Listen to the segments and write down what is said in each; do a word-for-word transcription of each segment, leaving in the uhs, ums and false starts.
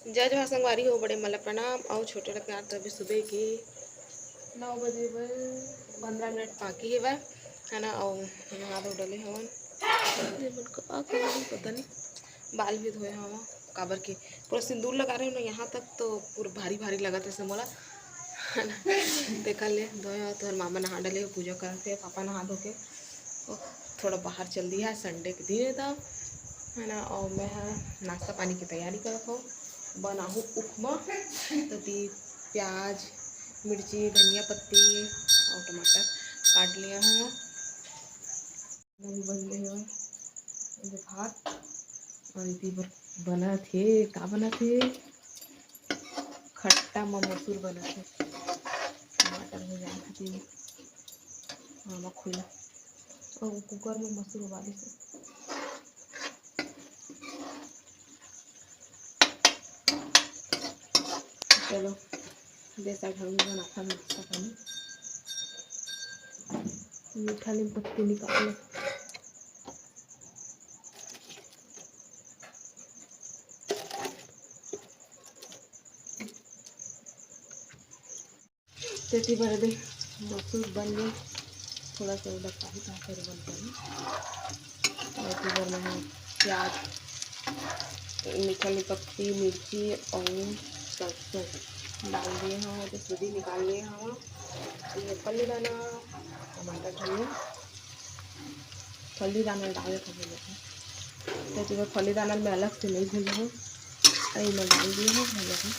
जय जोहार संगवारी हो, बड़े मन ला प्रणाम अउ छोटे ला प्यार। तो अभी सुबह के नौ बजे बर पंद्रह मिनट बाकी हेवय, है ना। अउ नहा धो डले हवन। ये मन का आ करना नहीं पता नहीं, बाल भी धोए हवा, काबर के पूरा सिंदूर लगा रहे हो ना, यहाँ तक तो पूरा भारी भारी लगत रहे मोला, है ना। तेकर ले धोए हवा। तोहर मामा नहा डले हो, पूजा करत हे, पापा नहा धो के ओ, थोड़ा बाहर चल दिया है, संडे के दिन हे त, है ना। और मैं ह नाश्ता पानी की तैयारी करत हो, बनाहूँ उपमा। तो ती प्याज, मिर्ची, धनिया पत्ती और टमाटर काट लिया हूँ। अभी बन गए हैं ये भात, और इधर बर-, बना थे, का बना थे, खट्टा म मसूर बना थे, टमाटर हो जाए खातिर। हाँ, मखुला। और कुकर में मसूर उबाली से। चलो, जैसा घर में बनाता नाश्ता पानी। मीठा नीम पत्ती निकाल लो। तेती बर दे मसूर बन गए, थोड़ा सा उधर पानी पानी बन गए। और इधर मैं प्याज, मीठा नीम पत्ती, मिर्ची और सरसों डाल दिए हैं, तो सूजी निकाल लिए हैं। ये फली दाना, टमाटर, धनिया, फली दाना डाल के भून लेते हैं। तो जो फली दाना मैं अलग से नहीं भून हूँ, तो मैं डाल दिए हैं भून लेते हैं।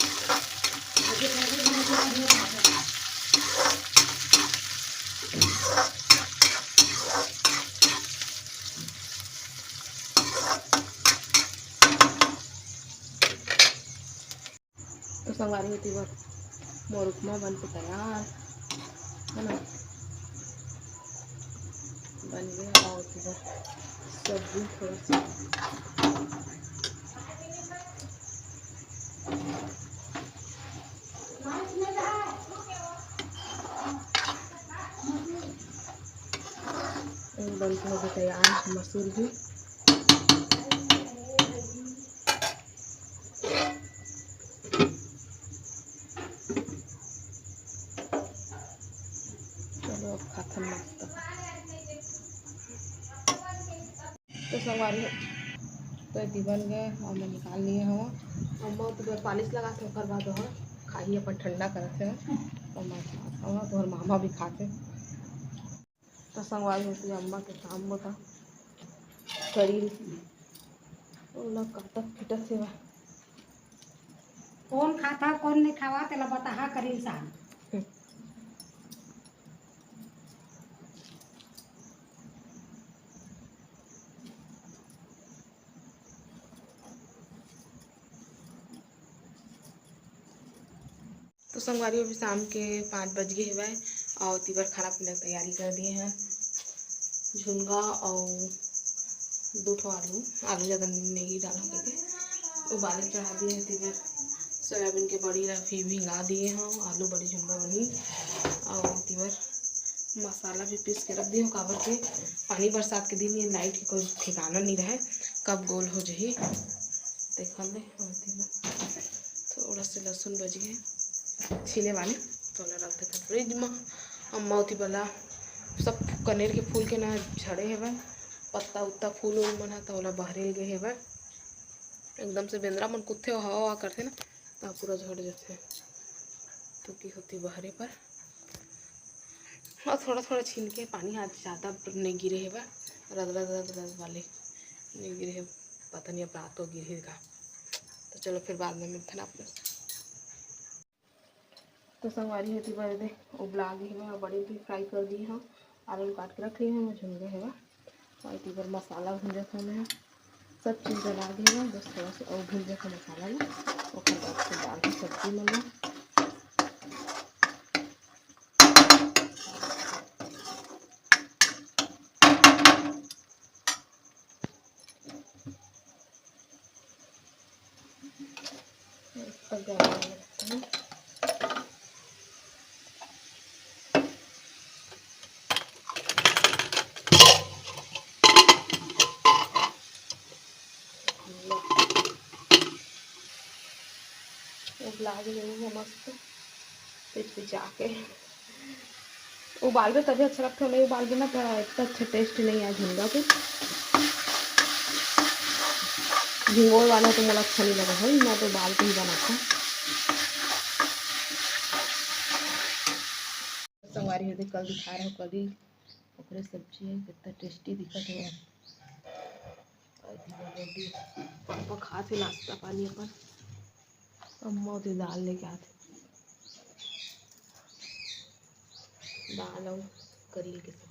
तो संगवारी हो, तेती बर मोर उपमा बन के तैयार, है ना, बन गया। और तेती बर सब्जी थोड़ा सा बन के हो गया तैयार मसूर भी। चलो, अब खाथन मस्त। तो संगवारी हो, तो एती बन गए और मैं निकाल लिए हूँ। अम्मा तो पालिश लगा थे, ओकर बाद वहाँ खाही अपन ठंडा करत हे। अम्मा खात हवं, तोहर मामा भी खात हे। तो संगवारी होती अम्मा के काम बता करील, ओला काटत पीटत सेवा। कौन खाता, कौन नहीं खावा, तेला बताहा करील साग। तो संगवारी, अभी शाम के पाँच बज गए हेवय और तेती बर खाना पीना के तैयारी कर दिए हैं। झुनगा और दो ठो आलू, आलू ज़्यादा नहीं डाला करके उबाले चढ़ा दिए हैं। तेती बर सोयाबीन के बड़ी ला भी भिंगा दिए हैं, आलू बड़ी झुनगा बनी। और तेती बर मसाला भी पीस के रख दिए हैं, काबर के पानी बरसात के दिन ये लाइट के कोई ठिकाना नहीं रहे, कब गोल हो जाही। देखा ले, और तेती बर थोड़ा से लहसुन बच गए छीले वाले, तो ओला रख देते फ्रिज में। अम्मा ओती बला सब कनेर के फूल के ना झड़े हेवय, पत्ता उत्ता फूल उल मन ह, त ओला बहरे ले गे हेवय। एकदम से बेंदरा मन कुदथे, हवा हवा करथे ना, त पूरा झड़ जथे। तो की होती बहरे पर, और थोड़ा थोड़ा छीन के, पानी आज ज़्यादा नहीं गिरे हेवय, रद रद रद रद वाले नहीं गिरे हे, पता नहीं अब रात को गिरही का। तो चलो फिर बाद में मिलते ना आप लोग। तो संगवारी होती बर दे उबला गे हेवय, बड़ी भी फ्राई कर दी हूँ, आलू काट के रख ली हूँ, झुन गए हेवय। और एती बर मसाला भूंजत हूँ मैं, सब चीज़ डला गे हेवय, बस थोड़ा सा और भूंजत हूँ मसाला ला, ओकर बाद फिर डाल के सब्जी मन ला। उबला के लेहूँ मस्त पिचपिचा के। उबालबे तभी अच्छा लगथे, नहीं उबालबे ना तो इतना अच्छा टेस्ट नहीं आए झुनगा के। भिंगोए वाला तो मोला अच्छा नहीं लगा है, मैं तो उबाल के ही बनाता। संगवारी हो, कल दिखा रहा हूँ, कल ही ओकरे सब्जी है, कितना टेस्टी दिखत है। और इधर रोटी, पापा खात हे नाश्ता पानी अपन। अम्मा उधर दाल लेके आते, दाल और करेल के सब्जी।